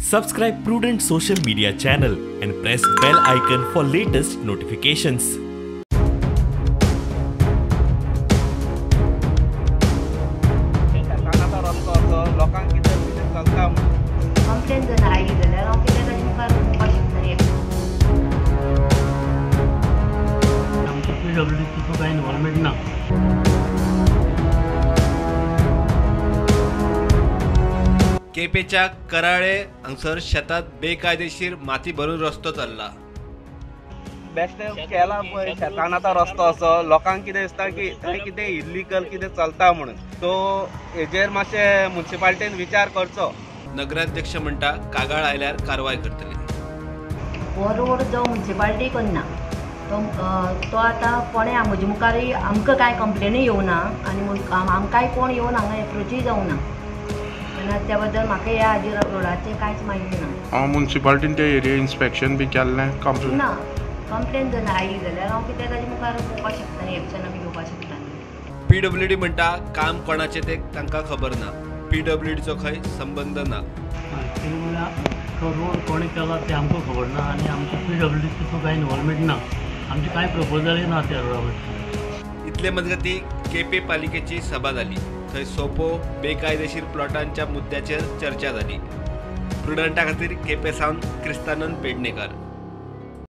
Subscribe Prudent Social Media channel and press bell icon for latest notifications. लोकांक कितें कितें चलता म्हणून कंप्लेन जर आयली जाल्यार हांव कितें ताजे मुखार उलोवपाक शकता. आमच्या पीडब्ल्यूडीचो कांय इन्वॉल्वमेंट ना. केपेच्या कराळे हांगसर शेतात बेकायदेशीर माती भरून रस्तो चल्ला. बेश्टे केला पळय शेतान आतां रस्तो असो लोकांक कितें दिसता की थंय कितें इल्लिगल कितें चलता म्हणून. सो हेजेर मातशें मुन्सिपालिटीन विचार करचो. नगराध्यक्ष म्हणटा कागाळ आयल्यार कारवाय करतले. हो रोड जो मुन्सिपालिटी करना तो आतां कोणें म्हजे मुखारय आमकां कांय कंप्लेनूय येवना आनी आमकांय कोण येवन हांगा एप्रोचूय जावना. त्या बद्दल म्हाका ह्या हाजेर रोडाचें कांयच म्हायती ना. मुन्सिपालिटीन त्या एरिया इन्स्पेक्शन बी केल्लें? कंप्लेन ना. कंप्लेन जर आयली जाल्यार हांव कितें ताजे मुखार पळोवपाक शकता, एक्शन आमी घेवपाक शकता. पीडब्ल्यूडी म्हणटा काम कोणाचें तें तांकां खबर ना. पीडब्ल्यूडीचो खंय संबंद ना. तो रोड कोणें केला तें आमकां खबर ना आनी आमच्या पीडब्ल्यूडीचो कांय इन्वॉल्वमेंट ना. आमचे कांय प्रपोजलय ना त्या रोडा बद्दल. इतले मजगती केपे पालिकेची सभा जाली. थंय सोपो बेकायदेशीर प्लॉटांच्या मुद्द्याचेर चर्चा जाली. प्रुडंटा खातीर केपे सावन क्रिस्तानंद पेडणेकर.